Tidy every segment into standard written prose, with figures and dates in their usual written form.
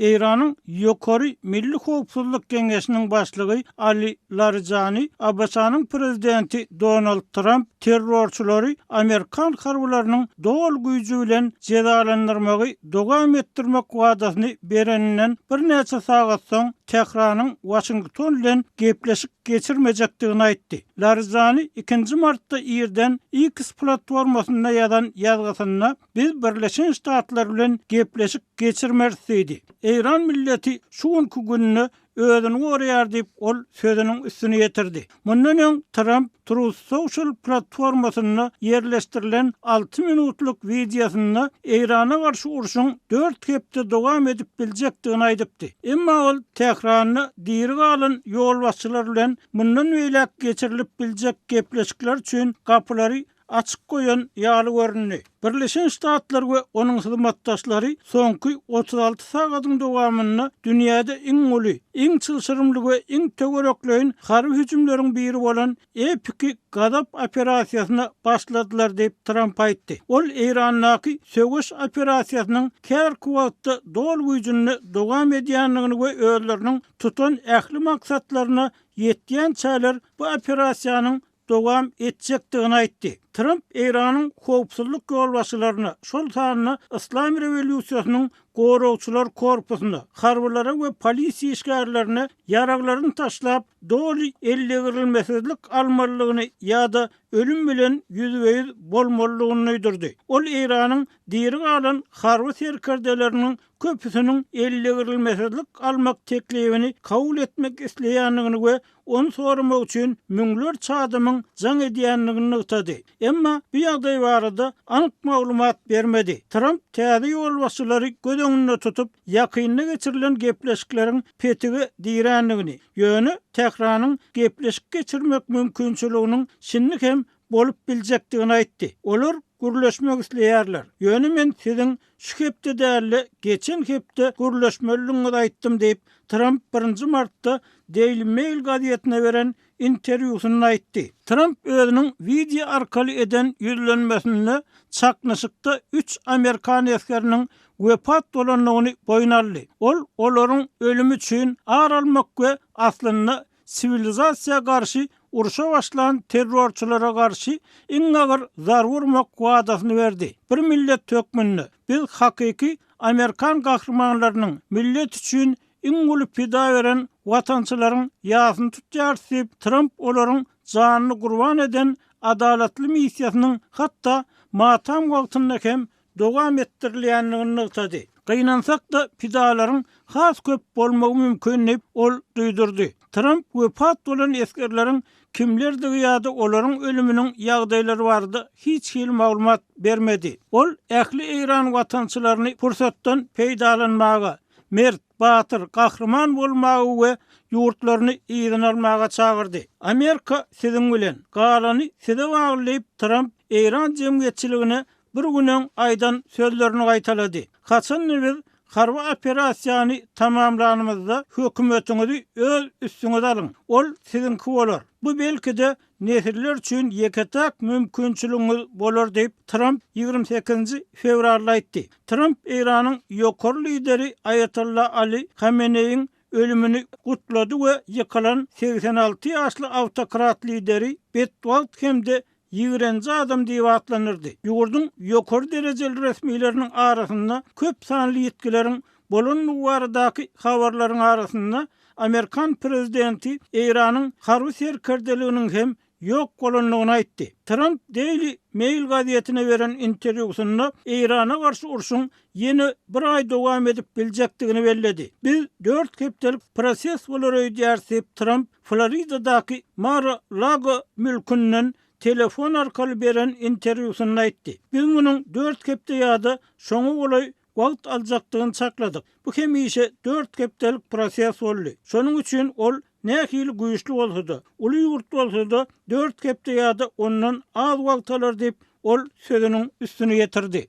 Eýranyň Ýokary Milli howpsuzlyk geňeşiniň başlygy Ali Larijani ABŞ-nyň prezidenti Donald Tramp terrorçylary amerikan harbylarynyň doly güýji bilen jezalandyrmagy dowam etdirmek wadasyny bereninden birnäçe sagat soň Tähranyň Waşington bilen gepleşik geçirmejekdigini aýtdy. Larijani ikinji martda irden X platformasynda ýazan ýazgysynda Biz Birleşen Ştatlar bilen gepleşik geçirmeris diýdi. Eýran milleti şu günki günde özüni goraýar diýip, ol sözüniň üstüni ýetirdi. Mundan öň Tramp Truth Social platformasynda ýerleşdirilen alty minutlyk wideosynda Eýrana garşy urşuň dört hepde dowam edip biljekdigini aýdypdy. Emma ol Tähranda diri galan ýolbaşçylar bilen mundan beýläk geçirilip biljek gepleşikler üçin gapylary açyk goýan ýaly göründi. Birleşen Ştatlar we onuň hyzmatdaşlary soňky 36 sagadyň dowamynda dünýäde iň uly, iň çylşyrymly we iň töwerekleýin harby hüjümleriň biri bolan epiki Gazap operasiýasyna başladylar diýip, Tramp aýtdy. Ol Eýrandaky söweş operasiýasynyň häzirki wagtda doly güýjünde dowam edýändigini we özleriniň tutan ähli maksatlaryna ýetýänçäler bu operasiýanyň dowam etjekdigini aýtdy. Tramp Eýranyň howpsuzlyk ýolbaşçylaryna, şol sanda Yslam rewolýusiýasynyň goragçylar korpusyna, harbylara we polisiýa işgärlerine ýaraglaryny taşlap, doly eldegrilmesizlik almalydygyny ýa-da ölüm bilen ýüzbe-ýüz bolmalydygyny duýdurdy. Ol Eýranyň diri galan harby serkerdeleriniň köpüsiniň eldegrilmesizlik almak teklibini kabul etmek isleýändigini we ony soramak üçin müňlerçe adamyň jaň edýändigini nygtady. Emma bu ýagdaý barada anyk maglumat bermedi. Tramp täze ýolbaşçylary göz öňünde tutup, ýakynda geçirilen gepleşikleriň petige dirändigini, ýöne Tähranyň gepleşik geçirmek mümkinçiliginiň şindi hem bolup biljekdigini aýtdy. Olar gürleşmek isleýärler. Ýöne men siziň şu hepde däl-de, geçen hepde gürleşmelidigiňizi aýtdym diýip, Tramp birinji martda Daily Mail gazetine beren interwýusynda aýtdy. Tramp özüniň wideo arkaly eden ýüzlenmesinde çaknyşykda üç amerikan esgeriniň wepat bolandygyny boýun aldy. Ol olaryň ölümi üçin ar almak we aslynda siwilizasiýa garşy urşa başlan terrorçylara garşy iň agyr zarba urmak wadasyny berdi. Bir millet hökmünde biz hakyky amerikan gahrymanlarynyň, millet üçin iň uly pida beren watançylaryň ýasyny tutýarys diýip, Tramp olaryň janyny gurban eden adalatly missiýasynyň hatda matam wagtynda hem dowam etdirilýändigini nygtady. Gynansak-da, pidalaryň has köp bolmagy mümkin diýip, ol duýdurdy. Tramp wepat bolan esgerleriň kimlerdigi ýa-da olaryň ölüminiň ýagdaýlary barada hiç hili maglumat bermedi. Ol ähli eýran watançylaryny pursatdan peýdalanmaga, mert, batyr, gahryman bolmaga we ýurtlaryny yzyna almaga çagyrdy. Amerika siziň bilen, galany size bagly diýip, Tramp eýran jemgyýetçiligine bir gün öň aýdan sözlerini gaýtalady. Haçan-da biz harby operasiýany tamamlanymyzda hökümetiňizi öz üstüňize alyň. Ol siziňki bolar. Bu belki-de nesiller üçin ýeke-täk mümkinçiligiňiz bolar diýip, Tramp 28-nji fewralda aýtdy. Tramp Eýranyň ýokary lideri Aýatolla Ali Hameneýiň ölümini gutlady we ýykylan 86 ýaşly awtokrat lideri betbagt hem-de ýigrenji adam diýip atlandyrdy. Ýurduň ýokary derejeli resmileriniň arasynda köp sanly ýitgileriň bolandygy baradaky habarlaryň arasynda, amerikan prezidenti Eýranyň harby serkerdeliginiň hem ýok bolandygyny aýtdy. Tramp Daily Mail gazetine beren interwýusynda Eýrana garşy urşuň ýene bir aý dowam edip biljekdigini belledi. Biz dört hepdelik proses bolar öýdýäris diýip, Tramp Floridadaky Mar-a-Lago mülkünden telefon arkaly beren interwýusynda aýtdy. Biz munuň dört hepde ýa-da şoňa golaý wagt aljakdygyny çakladyk. Bu hemişe dört hepdelik proses boldy. Şonuň üçin ol nähili güýçli bolsa-da, uly ýurt bolsa-da, dört hepde ýa-da ondan az wagt alar diýip, ol sözüniň üstüni ýetirdi.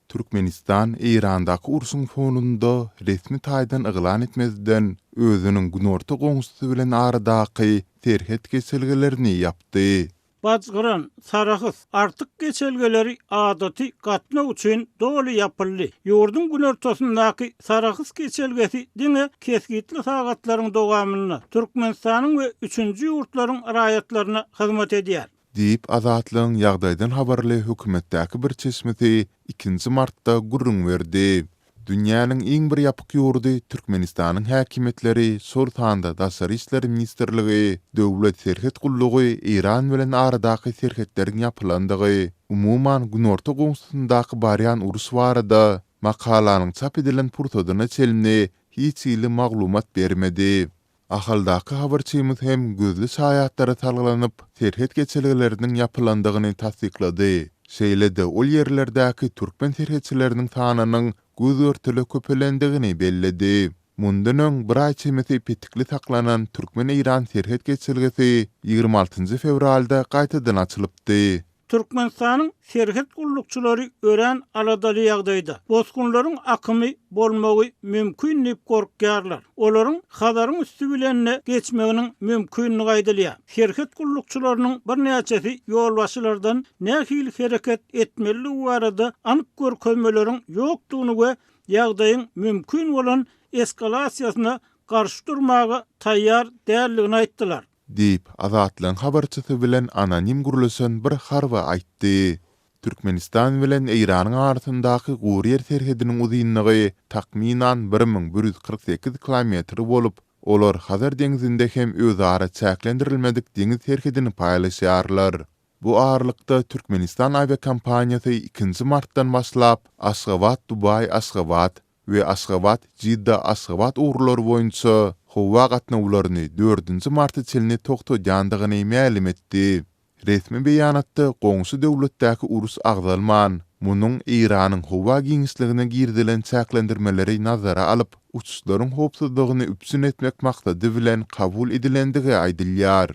Türkmenistan Eýrandaky urşuň fonunda resmi taýdan yglan etmezden, özüniň günorta goňşusy bilen aradaky serhet geçelgelerini ýapdy. Bajgyran, Sarahs, Artyk geçelgeleri adaty gatnaw üçin doly ýapyldy. Ýurduň günortasyndaky Sarahs geçelgesi diňe kesgitli sagatlaryň dowamynda Türkmenistanyň we üçünji ýurtlaryň raýatlaryna hyzmat edýär. Diýip, Azatlygyň ýagdaýdan habarly hökümetdäki bir çeşmesi ikinji martda gürrüň berdi. Dünýäniň iň bir ýapyk ýurdy Türkmenistanyň häkimiýetleri, şol sanda Daşary işler ministrligi, Döwlet serhet gullugy Eýran bilen aradaky serhetleriň ýapylandygy, umuman, günorta goňşusyndaky barýan uruş barada makalanyň çap edilen pursadyna çenli hiç hili maglumat bermedi. Ahaldaky habarçymyz hem gözli şaýatlara salgylanyp, serhet geçelgeleriniň ýapylandygyny tassyklady. Şeýle-de ol ýerlerdäki türkmen serhetçileriniň sanynyň göz-görtele köpelendigini belledi. Mundan öň bir aý çemesi petikli saklanan türkmen-eýran serhet geçelgesi 26 fewralda gaýtadan açylypdy. Türkmenistanyň serhet gullukçylary örän aladaly ýagdaýda. Bosgunlaryň akymy bolmagy mümkin diýip gorkýarlar. Olaryň Hazaryň üsti bilen-de geçmeginiň mümkindigi aýdylýar. Serhet gullukçylarynyň birnäçesi ýolbaşçylardan nähili hereket etmelidigi barada anyk görkezmeleriň ýokdugyny we ýagdaýyň mümkin bolan eskalasiýasyna garşy durmaga taýýar däldigini aýtdylar. Diýip, Azatlygyň habarçysy bilen anonim gürleşen bir harby aýtdy. Türkmenistan bilen Eýranyň arasyndaky gury ýer serhediniň uzynlygy takmynan 1148 kilometr bolup, olar Hazar deňzinde hem özara çäklendirilmedik deňiz serhedini paýlaşýarlar. Bu aralykda, Türkmenistan awiakompaniýasy ikinji martdan başlap, Aşgabat-Dubaý-Aşgabat, we Aşgabat-Jidda-Aşgabat ugurlary boýunça howa gatnawlaryny dördünji marta çenli togtadýandygyny mälim etdi. Resmi beýanatda goňşy döwletdäki uruş agzalman, munuň Eýranyň howa giňişligine girizilen çäklendirmeleri nazara alyp, uçuşlaryň howpsuzlygyny üpjün etmek maksady bilen kabul edilendigi aýdylýar.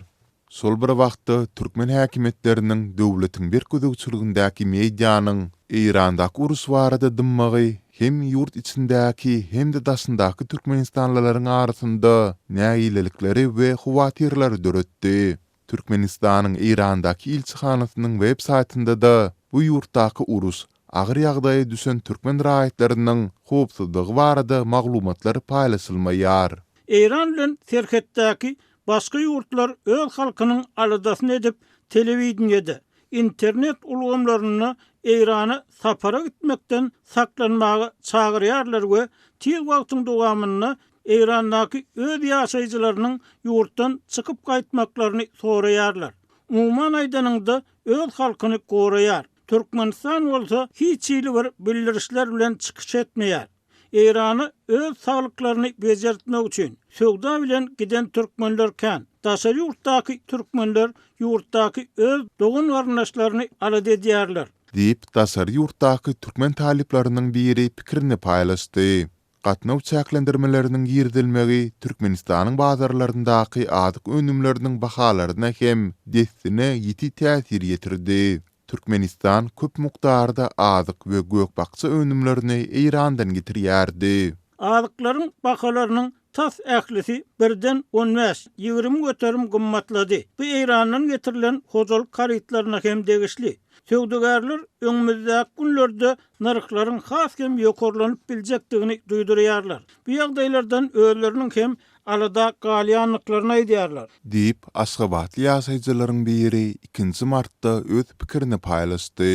Şol bir wagtda, türkmen häkimiýetleriniň döwletiň berk gözegçiligindäki medianyň Eýrandaky uruş barada dymmagy hem ýurt içindäki, hem-de daşyndaky türkmenistanlylaryň arasynda nägilelikleri we howatyrlary döretdi. Türkmenistanyň Eýrandaky ilçihanasynyň web saýtynda-da bu ýurtdaky uruş, agyr ýagdaýa düşen türkmen raýatlarynyň howpsuzlygy barada maglumatlar paýlaşylmaýar. Eýran bilen serhetdäki Başga ýurtlar öz halkynyň aladasyny edip, telewideniýede, internet ulgamlarynda Eýrana sapara gitmekden saklanmaga çagyrýarlar we tiz wagtyň dowamynda Eýrandaky öz ýaşaýjylarynyň ýurtdan çykyp gaýtmaklaryny soraýarlar. Umuman aýdanyňda, öz halkyny goraýar. Türkmenistan bolsa hiç hili bir bildirişler bilen çykyş etmeýär. Eýrana öz saglyklaryny bejertmek üçin, söwda bilen giden türkmenler kän. Daşary ýurtdaky türkmenler ýurtdaky öz dogan-garyndaşlaryny alada edýärler. Diýip, daşary ýurtdaky türkmen talyplarynyň biri pikirini paýlaşdy. Gatnaw çäklendirmeleriniň girizilmegi Türkmenistanyň bazarlaryndaky azyk önümleriniň bahalaryna hem dessine ýiti täsir ýetirdi. Türkmenistan köp mukdarda azyk we gök-bakja önümlerini Eýrandan getirýärdi. Azyklaryň bahalarynyň tas ählisi birden on bäş, 20% gymmatlady. Bu Eýrandan getirilen hojalyk harytlaryna hem degişli. Söwdagärler öňümizdäki günlerde nyrhlaryň has hem ýokarlanyp biljekdigini duýdurýarlar. Bu ýagdaýlardan özleriniň hem alada galýandyklaryny aýdýarlar. Diýip, aşgabatly ýaşaýjylaryň biri ikinji martda öz pikirini paýlaşdy.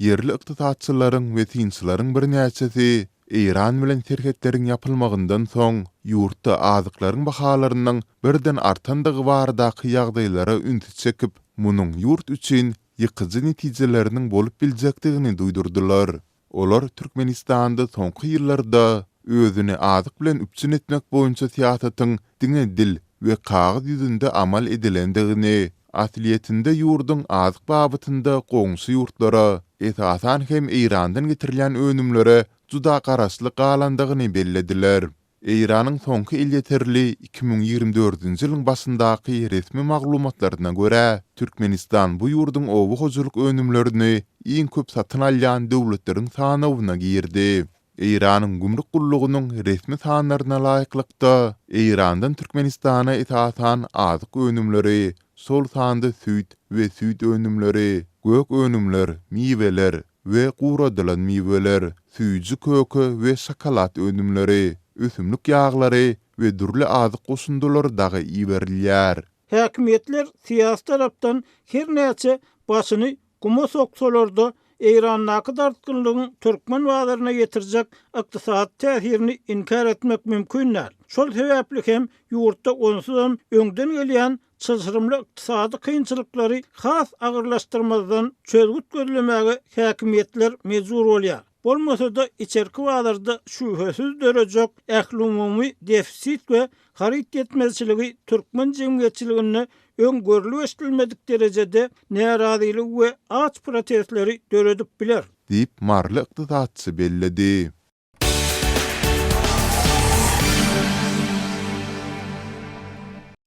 Ýerli ykdysatçylaryň we synçylaryň birnäçesi Eýran bilen serhetleriň ýapylmagyndan soň, ýurtda azyklaryň bahalarynyň birden artandygy baradaky ýagdaýlara ünsi çekip, munuň ýurt üçin ýykyjy netijeleriniň bolup biljekdigini duýdurdylar. Olar Türkmenistanda soňky ýyllarda özüni azyk bilen üpjün etmek boýunça syýasatyň diňe dil we kagyz ýüzünde amal edilendigini, aslyýetinde ýurduň azyk babatynda goňşy ýurtlara, esasan hem Eýrandan getirilýän önümlere juda garaşly galandygyny bellediler. Eýranyň soňky elýeterli 2024-nji ýylyň başyndaky resmi maglumatlaryna görä, Türkmenistan bu ýurduň oba hojalyk önümlerini iň köp satyn alýan döwletleriň sanawyna girdi. Eýranyň gümrük gullugynyň resmi sanlaryna laýyklykda, Eýrandan Türkmenistana esasan azyk önümleri, şol sanda süýt we süýt önümleri, gök önümler, miweler we guradylan miweler, süýji-köke we şokolad önümleri, ösümlik ýaglary we dürli azyk goşundylary dagy iberilýär. Häkimiýetler syýasy tarapdan her näçe başyny guma soksalar-da, Eýrandaky dartgynlygyň türkmen bazaryna ýetirjek ykdysady täsirini inkär etmek mümkin däl. Şol sebäpli hem ýurtda onsuzam öňden gelýän çylşyrymly ykdysady kynçylyklary has agyrlaşdyrmazdan çözgüt gözlemäge häkimiýetler mejbur bolýar. Bolmasa-da içerki bazarda şübhesiz dörejek ählumumy defisit we haryt ýetmezçiligi türkmen jemgyýetçiliginde öň görlüp-eşidilmedik derejede närazylygy we aç protestleri döredip biler. Diýip, maryly ykdysatçy belledi.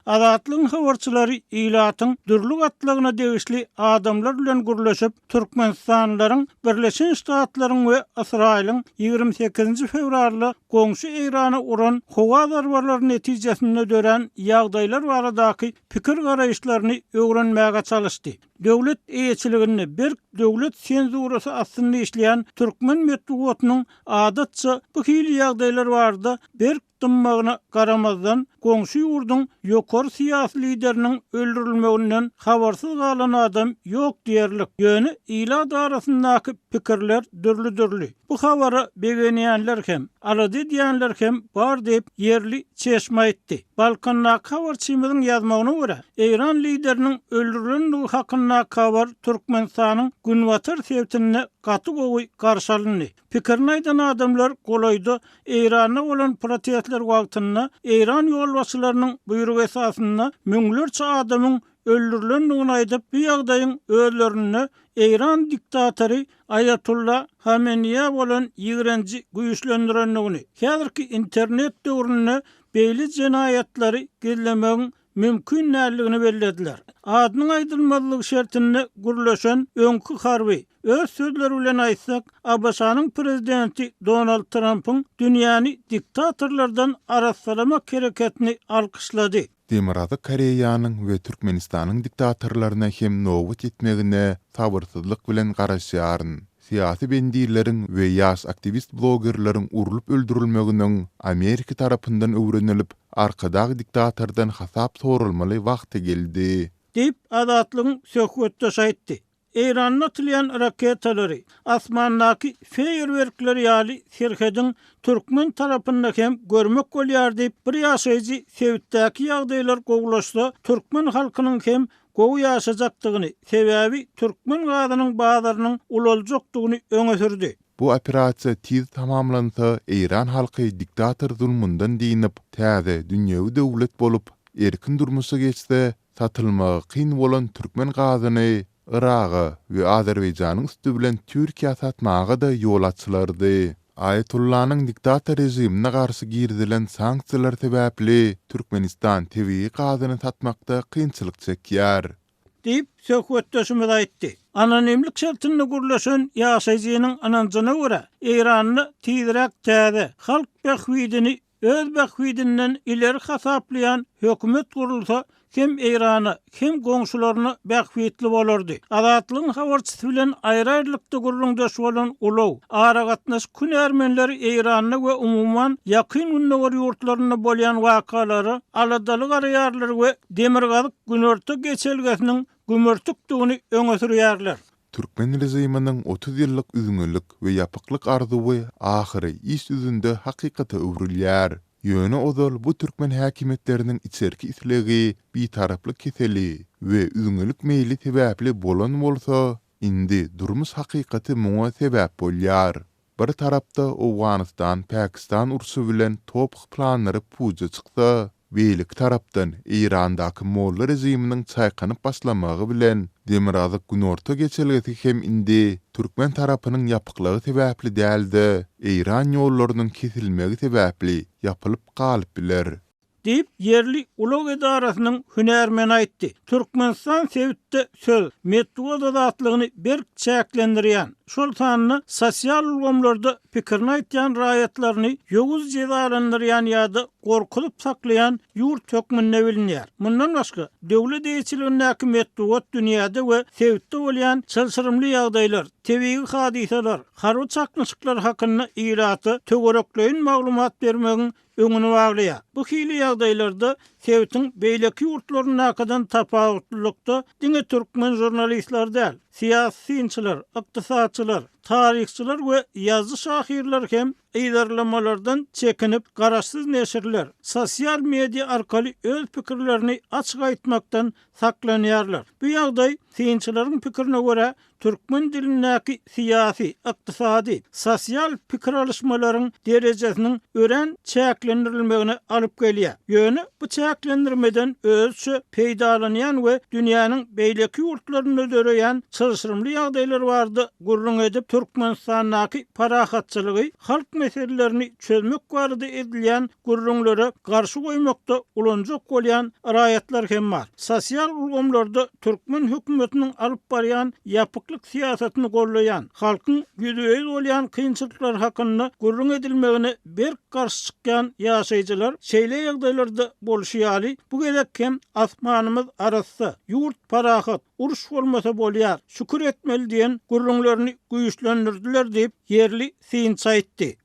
Azatlygyň habarçylary ilatyň dürli gatlagyna degişli adamlar bilen gürleşip, türkmenistanlylaryň Birleşen Ştatlaryň we Ysraýylyň 28-nji fewralda goňşy Eýrana uran howa zarbalary netijesinde dörän ýagdaýlar baradaky pikir-garaýyşlaryny öwrenmäge çalyşdy. Döwlet eýeçiliginde berk döwlet senzurasy astynda işleýän türkmen metbugatynyň adatça bu hili ýagdaýlar barada berk dymmagyna garamazdan, goňşy ýurduň ýokary syýasy lideriniň öldürilmeginden habarsyz galan adam ýok diýerlik. Ýöne ilat arasyndaky pikirler dürli-dürli. Bu habara begenýänler hem, alada edýänler hem bar diýip, ýerli çeşme aýtdy. Balkandaky habarçymyzyň ýazmagyna görä, eýran lideriniň öldürilendigi hakyndaky habar Türkmenistanyň günbatar sebitinde gaty gowy garşy alyndy. Pikirini aýdan adamlar golaýda Eýranda bolan protestler wagtynda eýran ýolbaşçylarynyň buýrugy esasynda müňlerçe adamyň öldürilendigini aýdyp, bu ýagdaýyň özlerinde eýran diktatory Aýatulla Hameneýä bolan ýigrenji güýçlendirendigini, häzirki internet döwründe beýle jenaýatlary gizlemegiň mümkin däldigini bellediler. Adynyň aýdylmazlygy şertinde gürleşen öňki harby, öz sözleri bilen aýtsak, ABŞ-nyň prezidenti Donald Trampyň dünýäni diktatorlardan arassalamak hereketini alkyşlady. Demirgazyk Koreýanyň we Türkmenistanyň diktatorlaryna hem nobat ýetmegine sabyrsyzlyk bilen garaşýaryn. Syýasy bendileriň we ýaş aktiwist-blogerleriň urlup öldürilmeginiň Amerika tarapyndan öwrenilip, Arkadag diktatordan hasap soralmaly wagty geldi. Diýip, Azatlygyň söhbetdeşi aýtdy. Eýranda atylýan raketalary, asmandaky feýerwerkler ýaly serhediň türkmen tarapynda hem görmek bolýar diýip, bir ýaşaýjy sebitdäki ýagdaýlar gowulaşsa, türkmen halkynyň hem gowy ýaşajakdygyny, sebäbi türkmen gazynyň bazarynyň ulaljakdygyny öňe sürdi. Bu operasiýa tiz tamamlansa, eýran halky diktator zulmundan dynyp, täze dünýewi döwlet bolup, erkin durmuşa geçse, satylmagy kyn bolan türkmen gazyny Yraga we Azerbaýjanyň üsti bilen Türkiýä satmaga-da ýol açylardy. Aýatollanyň diktator režimine garşy girizilen sanksiýalar sebäpli Türkmenistan tebigy gazyny satmakda kynçylyk çekýär. Diýip, söhbetdeşimiz aýtdy. Anonimlik şertinde gürleşen ýaşaýjynyň ynanjyna görä, Eýranda tizräk täze, halk bähbidini öz bähbidinden ileri hasaplaýan hökümet gurulsa, hem Eýrana, hem goňşularyna bähbitli bolardy. Azatlygyň habarçysy bilen aýry-aýrylykda gürrüňdeş bolan ulag, aragatnaşyk hünärmenleri Eýranda we umuman Ýakyn Gündogar ýurtlarynda bolýan wakalara aladaly garaýarlar we Demirgazyk-Günorta geçelgesiniň gümürtikdigini öňe sürýärler. Türkmen režiminiň 30 ýyllyk üzňelik we ýapyklyk arzuwy ahyry iş ýüzünde hakykata öwrülýär. Ýöne ozal bu türkmen häkimiýetleriniň içerki islegi, bitaraplyk keseli we üzňelik meýli sebäpli bolan bolsa, indi durmuş hakykaty muňa sebäp bolýar. Bir tarapda Owganystan-Pakistan urşy bilen TOPH planlary puja çyksa, beýleki tarapdan Eýrandaky molla režiminiň çaýkanyp başlamagy bilen Demirgazyk-Günorta geçelgesi hem indi türkmen tarapynyň ýapyklygy sebäpli däl-de, eýran ýollarynyň kesilmegi sebäpli ýapylyp galyp biler. Diýip, ýerli ulag edarasynyň hünärmeni aýtdy. Türkmenistan sebitde söz, metbugat azatlygyny berk çäklendirýän. şol sanda sosial ulgamlarda pikirini aýtýan raýatlaryny ýowuz jezalandyrýan ýa-da gorkuzyp saklaýan ýurt hökmünde bilinýär. Mundan başga, döwlet eýeçiligindäki metbugat dünýäde we sebitde bolýan çylşyrymly ýagdaýlar, tebigy hadysalar, harby çaknyşyklar hakynda ilata töwerekleýin maglumat bermegiň öňüni baglaýar. Bu hili ýagdaýlarda sebitiň beýleki ýurtlaryndakydan tapawutlylykda diňe türkmen žurnalistleri däl, syýasy synçylar, ykdysatçylar, taryhçylar we ýazyjy-şahyrlar hem yzarlamalardan çekinip, garaşsyz neşirler, sosial media arkaly öz pikirlerini açyk aýtmakdan saklanýarlar. Bu ýagdaý, synçylaryň pikirine görä, türkmen dilindäki syýasy, ykdysady, sosial pikir alyşmalaryň derejesiniň örän çäklendirilmegine alyp gelýär. Ýöne bu çäklendirmeden özüçe peýdalanýan we dünýäniň beýleki ýurtlarynda döreýän çylşyrymly ýagdaýlar barada gürrüň edip, Türkmenistandaky parahatçylygy, halk meselelerini çözmek barada edilýän gürrüňlere garşy goýmakda ulanjak bolýan raýatlar hem bar. Sosial ulgamlarda türkmen hökümetiniň alyp barýan ýapyklyk syýasatyny gollaýan, halkyň ýüzbe-ýüz bolýan kynçylyklary hakynda gürrüň edilmegine berk garşy çykýan ýaşaýjylar şeýle ýagdaýlarda bolşy ýaly, bu gezek hem asmanymyz arassa, ýurt parahat, uruş bolmasa bolýar, şükür etmeli diýen gürrüňlerini güýçlendirdiler diýip, ýerli synçy aýtdy.